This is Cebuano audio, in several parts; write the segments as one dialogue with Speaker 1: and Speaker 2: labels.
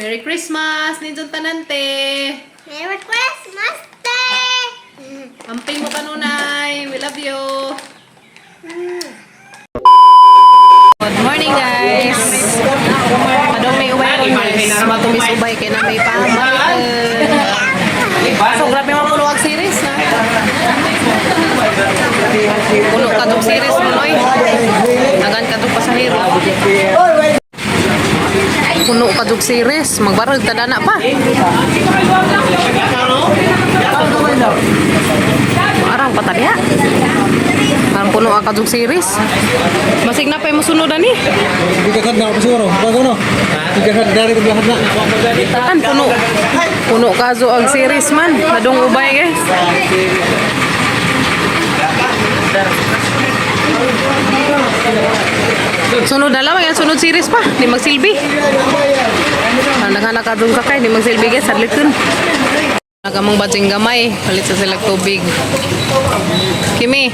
Speaker 1: Merry Christmas, ninyong tanan te.
Speaker 2: Merry Christmas Day!
Speaker 1: Amping mo kanunay. We love you. Good morning, guys. Adong may ubay ron, guys. Matumis ubay kay na may pamalitan. So grabe mapuno ang series na. Puno ka tong series mo noy. Nagan ka tong pasahero. Puno ka tong series. Magbarag tadana pa. Arang patadya. Parang puno ang kadug series. Masig na pa yung musunod ani.
Speaker 3: Bigakad na ako siguro. Bago no? Bigakad dari bigakad na.
Speaker 1: Tan puno. Puno kaso ang series man. Adong ubay, guys. Sunod na lang, yan sunod series pa. Di magsilbi. Ang naghanap ka dun kakay, di magsilbi, guys. Sadlikun. Nagamang batsing gamay. Palit sa sila tubig. Kimi,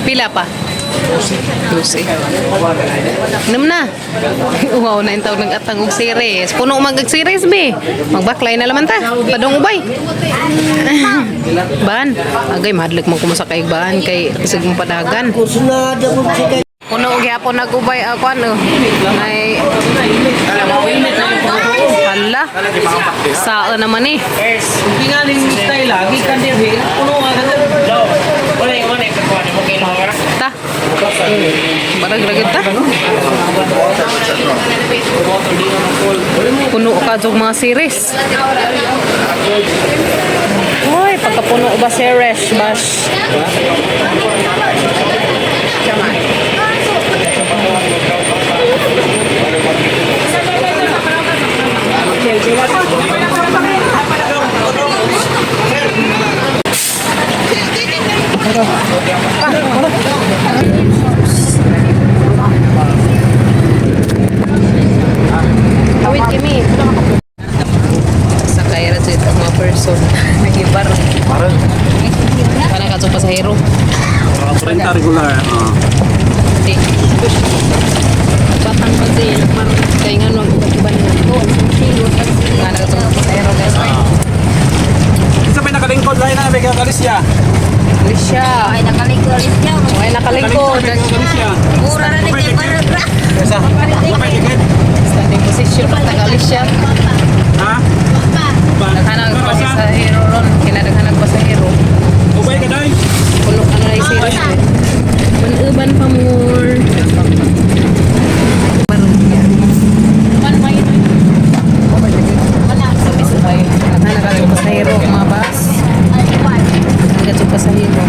Speaker 1: pila pa? 12. Inom na. Wow, na yung tawag ng atang og series. Puno mag og series, be. Magbaklay na laman ta. Padong ubay. Ban. Agay, mahadlok mo kumasakay ban. Kay isig mo padagan. Puno og gyapon nagubay ako ano. Ay hala. Sao naman eh.
Speaker 4: Tingaling style lagi kan dia puno nga ka.
Speaker 1: Ta. Barag ragad ta. Puno ka jud mga series. Uy, pagkapuno ba series, bash. Awit kami. Sakay ra jud ang mga person. Nagibar. Para ka pasahero.
Speaker 3: 30 regular.
Speaker 1: Di. Batang pa siya. Kaya nga nung ubat-uban nga. Nga na ka pasahero, guys.
Speaker 3: Isa pa nakalingkod lain na bigyan kalis siya.
Speaker 1: Alicia.
Speaker 2: Ay, nakalingkod siya.
Speaker 1: Ay, nakalingkod.
Speaker 3: Siya.
Speaker 2: Mura na ni Barag.
Speaker 3: Isa.
Speaker 1: Standing position pag taga-Alicia.
Speaker 3: Ha?
Speaker 1: Naghanag pa si pasahero ron. Kinadaghanag pasahero.
Speaker 3: Ubay ka dai.
Speaker 1: Puno ano na yung series. Manuban pa more. Naghanag ang pasahero mga bus. Naghanag ang pasahero.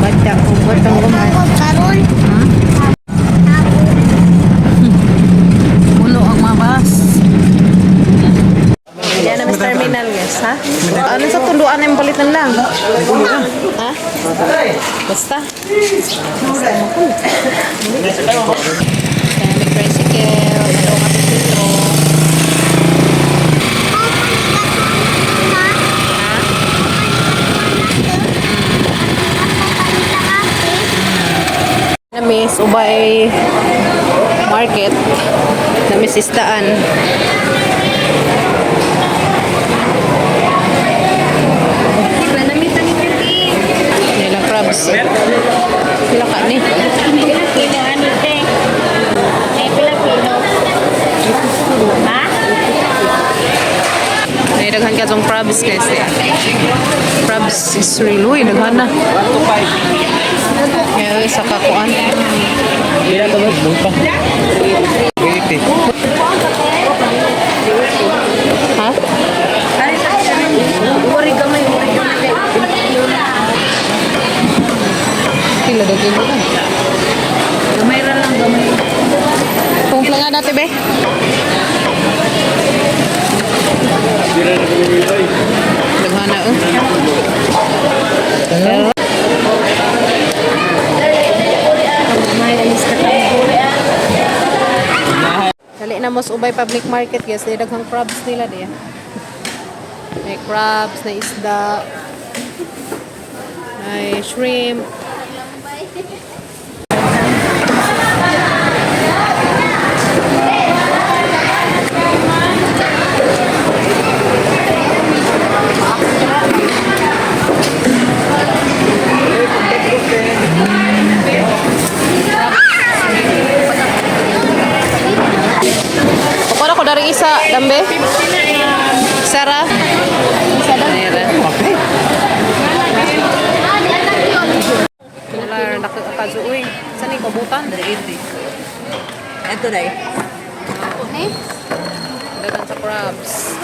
Speaker 1: Bata ko, batang gumay.
Speaker 2: Karon.
Speaker 1: Puno ang mga bus. Yan na, Miss Terminal, guys, ha? Ano sa tunduan na yung palitan lang? Ha? Basta. Basta mo ko. Kaya may tricycle, ano ka sa sentro. Namis Ubay Market. Namis isdaan. Nila crabs. Pila ka ni?
Speaker 2: Pila kilo ano te? Eh, pila kilo? Ha?
Speaker 1: Ay, daghan ka tong crabs, guys. Eh. Crabs is real. Uy, daghan na. Kaya isa ka kuan.
Speaker 3: Pila to ba? 80.
Speaker 1: Ha? Pila daw kilo na.
Speaker 4: Gamay ra lang gamay.
Speaker 1: Kumpla nga natin, be. Daghan na, oh. Dali na mos Ubay Public Market, guys. Di daghang crabs nila diya. May crabs, na isda, may shrimp. ko dari isa, dambe? Sara? Sara. Wala, nakakazo, uy. Saan ni kabutan?
Speaker 4: Ito na eh.
Speaker 1: Dagan sa crabs.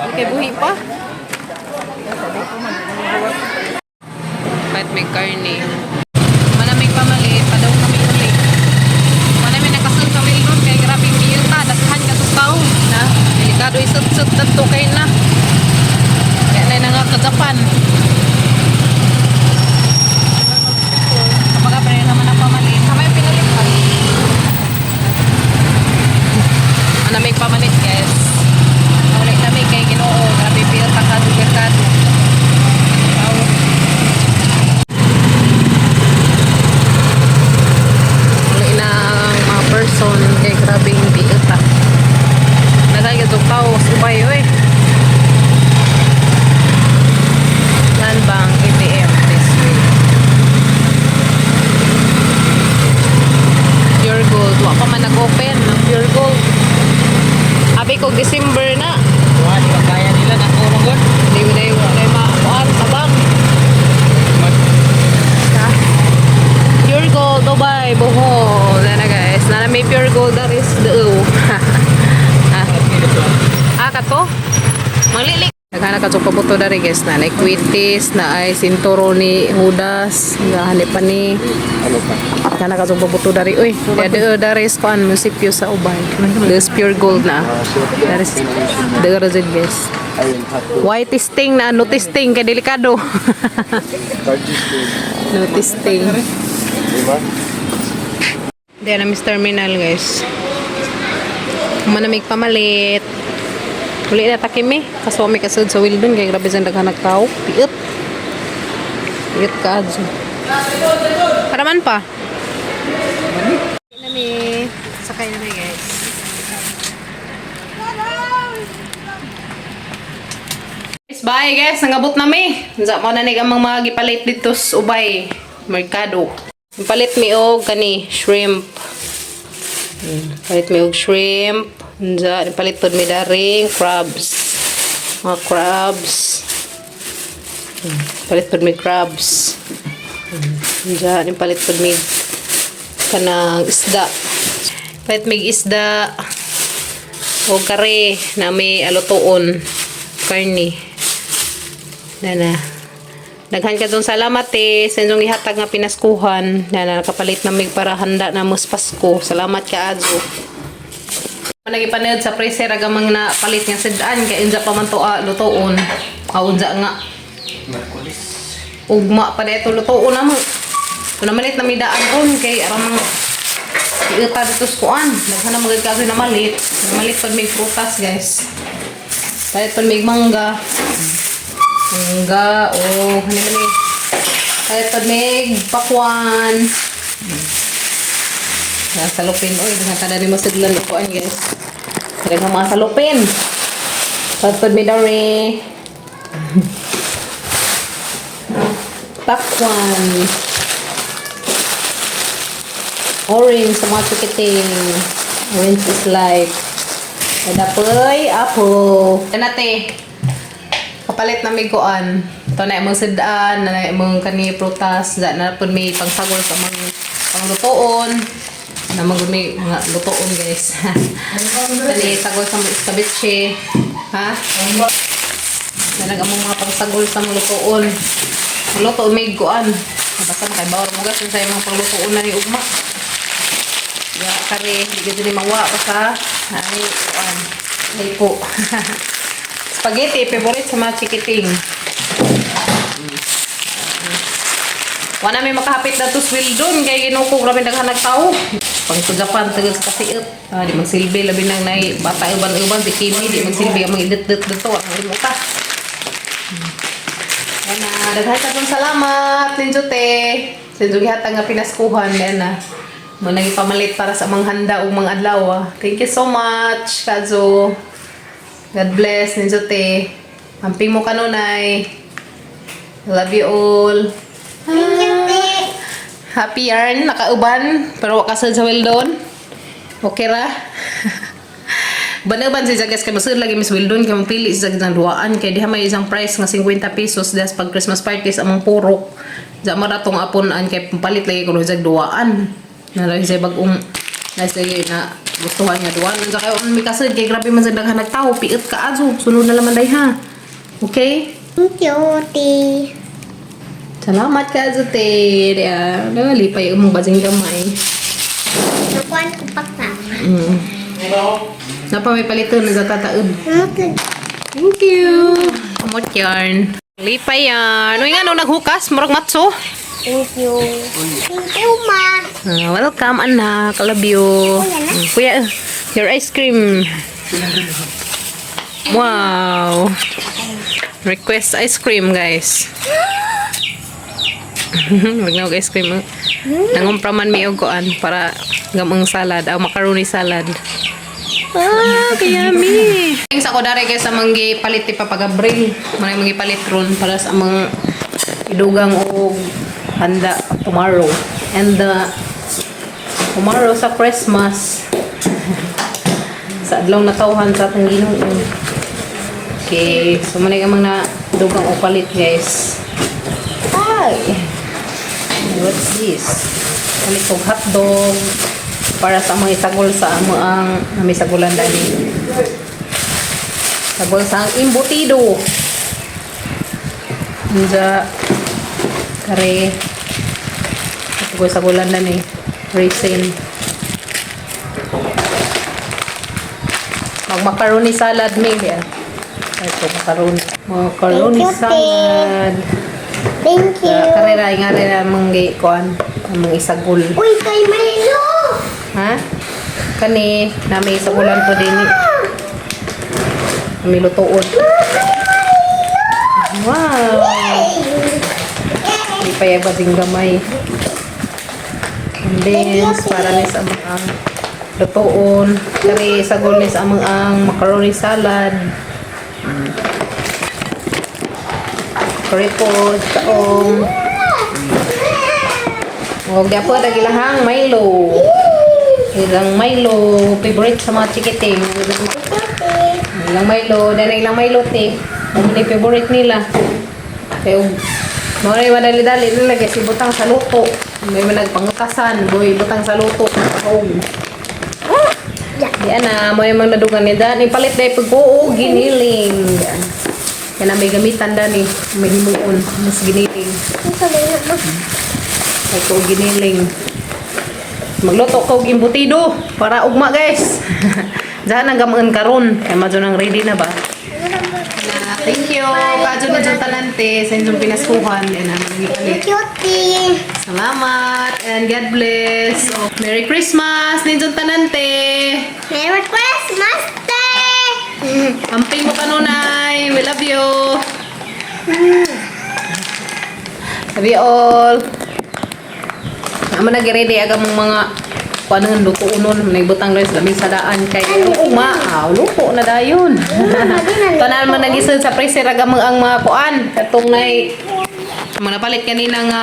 Speaker 1: Okay, buhi pa. Kahit may karne. Manamig pamalit, padaw kami uli. Manamig nakasun sa Wildon, kay grabing miyuta, daghan ka tao na. Delikado isut-sut tadto kay na. Kaya na nga ka Japan. Kapag pa rin naman ang pamalit, kamay pinalit pa. Manamig pamalit, guys. Ulit kami kay Ginoo, grabe piyuta ka delikado. Tao. Uli na ang mga person kay grabe hindi ita. Nagay itong tao subay oy. Land Bank ATM this way. Pure Gold. Wa pa man nag-open ng Pure Gold. Abi ko December na.
Speaker 4: Wah, di ba kaya nila na kumagod?
Speaker 1: Di mo na yung makuan tabang. Pure Gold, Dubai, Bohol. Yan na guys. Nana may Pure Gold, that is the U. Ah, kato? Manglilik. Naghanap ka sa pabuto dari guys na like kwitis, na ay sinturo ni Judas, naghanap pa ni. Naghanap ka sa pabuto dari. Uy, kaya the dari is kuan munisipyo sa Ubay. This Pure Gold na. That is the rajid guys. White testing na, no testing kay delikado. No testing. Diyan na Miss Terminal guys. Manamig pamalit. Uli na takimi. Kaso mi kasud sa Wildon kay grabe sa daghan tao. Piit. Piit ka adto. Para man pa. Nami sakay na mi guys. Guys, bye guys, nangabot na mi. Unsa mo na ni amang mga gipalit dito sa Ubay Merkado. Palit mi og kani shrimp. Palit mi og shrimp. Unsa palit pod mi daring crabs. Mga crabs. Palit pod mi crabs. Unsa palit pod mi kanang isda. Palit mi isda o kare na may alutoon karne. Nana. Daghan ka dun salamat eh sa inyong ihatag nga pinaskuhan. Nana, nakapalit na mig para handa na mo sa Pasko. Salamat ka Adzo. Nagipanood sa freezer agamang na palit nga sidaan kay unsa pa man to ah, lutoon. Ah, unsa nga. Ugma pa dito lutoon na mo. Kung namalit na midaan on kay aramang iuta dito sa kuan. Daghan na magid kaso na malit. Namalit pag may prutas guys. Palit pag may mangga. Mangga o oh, ano man eh. Palit pag may pakwan. Kaya salupin. Oy, daghan ka na ni masidlan kuan guys. Daghan mga salupin. Palit pag may dari. Pakwan. Orange sa mga chikiting. Orange is life. Kadapoy, apple. Kanate, kapalit na may kuan. Ito na imong sidaan, na imong kani prutas, da na pud may pangsagol sa mga panglutoon. Na mga may mga lutoon guys. Kani sagol sa mga escabeche. Ha? Na among mga pangsagol sa mga lutoon. Luto may kuan. Basta makay bawor mo guys sa imong panglutoon na ni ugma. Ya, kare, hindi ka dyan mawa basta ay, kuan. Ay po. Spaghetti, favorite sa mga chikiting. Wala may makahapit na to swildon kay Ginoo ko grabe daghan tao. Pang sa Japan tagal sa kasiit. Ah, di magsilbi labi nang nay bata uban-uban si Kimi di magsilbi ang mga idit-dit dito ang limuta. Yan na, daghan ka pong salamat, Ninjo te. Sa inyong gihatag nga pinaskuhan, yan na. Mo nang ipamalit para sa mga handa o mga adlaw. Ah. Thank you so much, Kazo. God bless, Ninjo te. Amping mo kanunay. Love you all.
Speaker 2: Thank you, te.
Speaker 1: Happy yarn, nakauban, pero wa kasal sa Weldon. Okay ra? Banaban si Jagas kay masud lagi Miss Wildon kay mapili si Jagas ng duaan kay diha may isang price nga 50 pesos dihas pag Christmas party sa among purok. Diya maratong aponan kay palit lagi kuno jag duaan. Nalagi siya bagong nasa na gustuhan nga duaan. Unsa kayo may kasud kay grabe man sa daghan nagtawo piit ka azo. Sunod na laman day ha. Okay?
Speaker 2: Thank you, te.
Speaker 1: Salamat ka azo te. Diya, lipay imong basing gamay.
Speaker 2: Nakuan ko pa ka.
Speaker 1: Napa may paliton na sa tataod.
Speaker 2: Amot lagi.
Speaker 1: Thank you. Amot yarn. Lipay yarn. Uy nga, no, naghukas. Murag matso.
Speaker 2: Thank you. Thank you, ma.
Speaker 1: Ah, welcome, anak. I love you. Kuya, your ice cream. Wow. Request ice cream, guys. Wag na og ice cream. Eh. Nangumpra man mi og kuan para gamang salad, aw macaroni salad. Ah, kayami. Thanks ako dare kay sa manggi palit ni Papa Gabriel. Manay manggi palit ron para sa amang idugang og handa tomorrow. And tomorrow sa Christmas sa adlaw na tawhan sa atong Ginoo. Okay, so manay amang na dugang og palit, guys. Ay. What's this? Palit og hotdog para sa mga isagol sa amo ang may sagulan dani. Sagol sa ang embutido. Unja kare ito ko sagulan dani. Raisin. Mag macaroni salad mi. Yeah. Ito macaroni. Macaroni
Speaker 2: Thank you, te.
Speaker 1: salad.
Speaker 2: Thank you.
Speaker 1: Kare ra nga ra manggi kuan ang mga isagol.
Speaker 2: Uy, kay Milo!
Speaker 1: Ha? Kani, na may isagulan po din. May lutuon. Wow! Hindi pa yung basing gamay. And then, para ni sa mga lutuon. Kari, sagol ni sa amang ang macaroni salad. Curry pod, kaong. O, di po, dagilahang Milo. Ilang Milo, favorite sa mga chikiting. Ilang Milo, dahil ilang Milo, te. Ang ni favorite nila. Kaya, mga na madali-dali nila kasi butang sa luto. May mga nagpangutasan, boy, butang sa luto. Oh. Di ana, mo yung mga nadugan ni Dan. Ipalit dahil pag oo, giniling. Yan. Yan na may gamitan dani, may himuon, mas giniling. Ay ko giniling. Magluto ko og embutido para ugma, guys. Diyan ang gamaan karon. Kay madyo nang ready na ba? Na, thank you. Kadyo na dyan talante sa inyong pinaskuhan. Yan ang
Speaker 2: Thank you, te.
Speaker 1: Salamat and God bless. Oh, Merry Christmas ninyong tanante.
Speaker 2: Merry Christmas, te!
Speaker 1: Amping mo kanunay. We love you. Love you all. Amo nag-ready aga mong mga kuan ng luto unon nagbutang rice dami sa daan kay ugma aw luto na dayon. Tanan man nagisod sa freezer aga mong ang mga kuan katong nay mga napalit kanina nga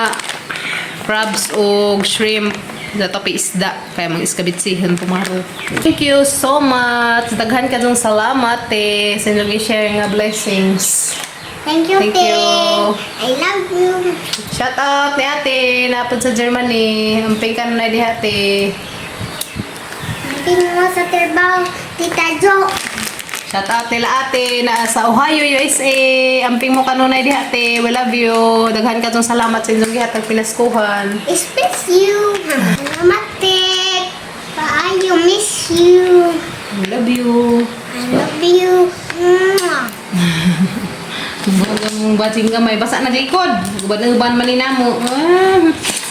Speaker 1: crabs o shrimp sa topi isda kaya mang iskabitsihan tomorrow. Thank you so much. Daghan ka dong salamat eh sa inyong i-share nga blessings.
Speaker 2: Thank you,
Speaker 1: Thank
Speaker 2: te.
Speaker 1: you.
Speaker 2: I love you.
Speaker 1: Shout out ni ate napod sa Germany. Amping ka na di ate.
Speaker 2: Hindi mo sa trabaho, Tita Jo.
Speaker 1: Shout out nila ate na sa Ohio, USA. Amping mo kanunay di ate. We love you. Daghan ka dong salamat sa inyong gihatag pinaskuhan.
Speaker 2: I miss you. Salamat, te. Paayo, miss you.
Speaker 1: We love you.
Speaker 2: I love you. Mwah.
Speaker 1: Bagang mong bating gamay. Basa na likod. Uban-uban man ni namo. Ah.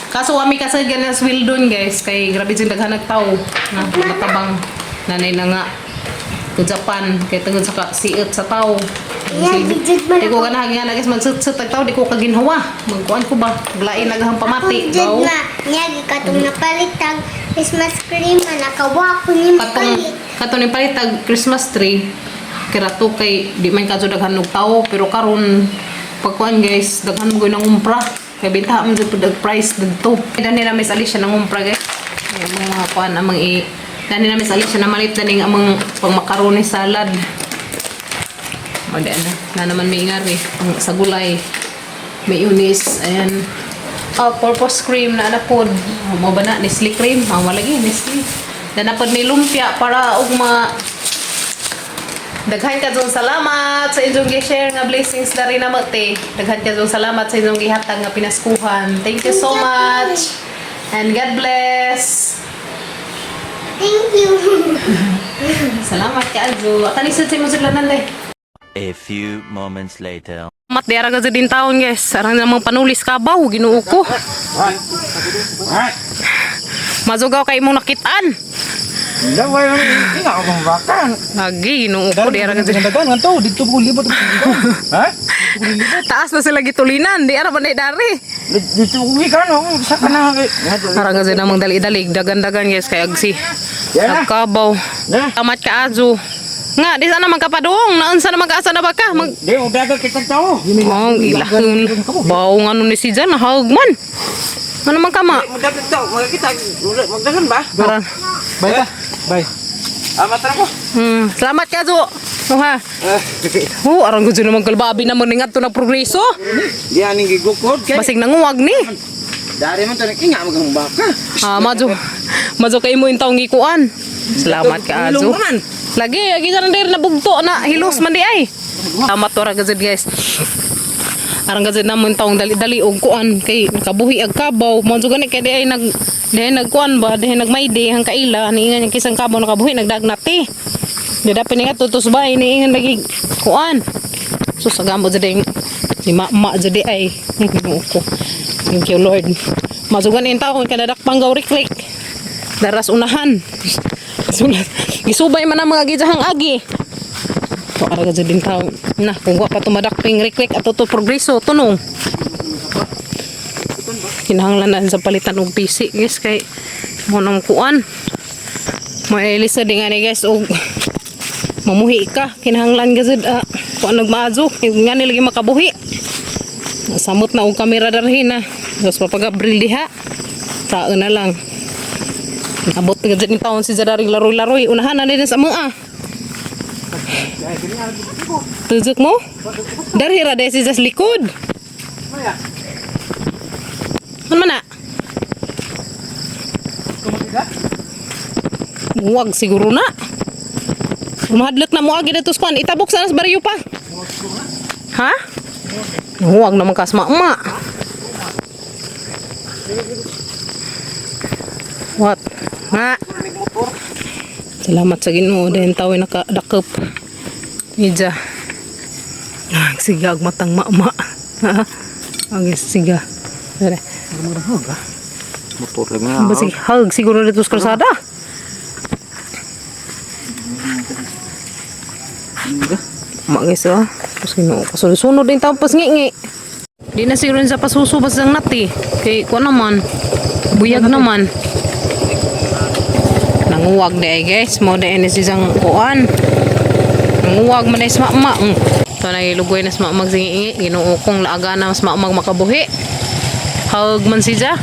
Speaker 1: Kaso kami kasi ganun sa Wildon, guys. Kay grabe dyan daghan nagtao. Na, matabang. Nanay na nga. To Japan. Kay tungod sa siit sa tao.
Speaker 2: Yeah, bijud man
Speaker 1: Di ko
Speaker 2: ako.
Speaker 1: ganahan nga na guys. Magsut-sut tag tao. Di ko kaginhawa. Magkuan ko ba? Lain naghang pamati.
Speaker 2: Ako jud
Speaker 1: Baw.
Speaker 2: na. Niya, katong napalitag Christmas cream, nakawa ko ni
Speaker 1: Katong
Speaker 2: palit.
Speaker 1: katong ni palit tag Christmas tree kirato kay di man kadto daghan og tao pero karon pagkuan guys daghan mo gyud umpra kay benta man jud pud og price didto. Kay nila Miss Alicia nang umpra guys. Ay, ang mga kuan amang i Dani namin sa Alicia na malit daning amang pang macaroni salad. O di na. Na naman may ingari. Ang sa gulay. Mayonnaise. Ayan. Oh, purpose cream na anapod. Mo ba na? Nestle cream. Ang walagi. Nestle. Na napod may lumpia para og mga. Daghan ka dong salamat sa inyong gi-share nga blessings na rin namo te. Daghan ka dong salamat sa inyong gihatag nga pinaskuhan. Thank you so much. And God bless.
Speaker 2: Thank you.
Speaker 1: Salamat ka Azu. Atani sa mo sila nanday.
Speaker 5: A few moments later.
Speaker 1: Mat di ara ka din taon guys. Arang namang panulis kabaw Ginoo ko. Mazugaw kay imong nakitaan. Lagi Ginoo ko di ara ka dyan.
Speaker 3: Dagan nga to, dito ko libot. Ha?
Speaker 1: Taas na sila gitulinan. Di ara man dari.
Speaker 3: Dito ko gikan oh, sa kana.
Speaker 1: Arang ka dyan namang dali-dali. Dagan-dagan guys kay agsi. Nagkabaw. Amat ka Azu. Nga, di sana magkapadung. Naunsa na magkaasa na ba ka? Mag
Speaker 3: Di mo dagat kitang tao.
Speaker 1: Oh, ilahon. Baong ano ni si Jan, hawag man. Ano man kama?
Speaker 4: Magdagan tao, magkita, magdagan ba?
Speaker 1: Parang,
Speaker 3: Bye ba? Bye.
Speaker 4: Ah, matra ko.
Speaker 1: Salamat ka, Zo. Oha. Oh, arang gudyo naman kalbabi naman ni ngadto na progreso.
Speaker 4: Di aning gigukod kay.
Speaker 1: Basig nanguwag ni.
Speaker 4: Dari man to inga magang baka.
Speaker 1: Ah, majo. Majo kay mo yung taong gikuan. Salamat ka, Azo. Lagi, lagi sa nandiri na bugto na hilos man di ay. Salamat to ra gazed guys. Arang gazed namon taong dali-dali og kuan kay nakabuhi ag kabaw. Mo gani kay di ay nag di ay nagkuan ba, di ay nagmaydi ang kaila niingan yung kisang kabaw nakabuhi nagdagnati. Di dapat ni nga tutos ba niingan lagi kuan. So sa gamot jud yung si mama jud ay Ginoo ko. Thank you Lord. Masugan in taon kanadakpang gaw rikrik. Daras unahan. Sulat. Gisubay man ang mga gijahang agi. To ara jud din taon. Na kung wa pa tumadakping rikrik ato to progreso tunong. Kinahanglan na sa palitan og PC guys kay mo nang kuan. Maelisa di nga ni guys og mamuhi ka kinahanglan gazud ah, kuan nagmaadyo nga ni lagi makabuhi. Samot na og kamera darhi na. Tapos papagabril diha. Tao na lang. Abot na gazud ni taon si Jadaring laroy-laroy. Unahan na din sa mga. Tujuk mo? Darhi ra dahil si Jas likod. Ano man na? Huwag siguro na. Mahadlok na mo agi dito sa kwan. Itabok sa nas baryo pa. Ha? Huwag naman kas mauma. What? Nga. Salamat sa Ginoo dahil tawin nakadakop. Ija. Ah, siga ag matang mama. Ag siga. Dere.
Speaker 4: Motor lang na.
Speaker 1: Basig hag siguro dito sa kalsada. Magis ah. Tapos Ginoo ko. Sunod din tapos ngingi. Di na siguro sa pasuso basta ang nati. Kay ko naman. Buyag naman. Nanguwag di ay guys. Mo di ni siyang kuan. Nanguwag man ay smakma. Ito na ilugoy na smakmag singingi. Ginoo kong laaga na smakmag makabuhi. Hag man siya.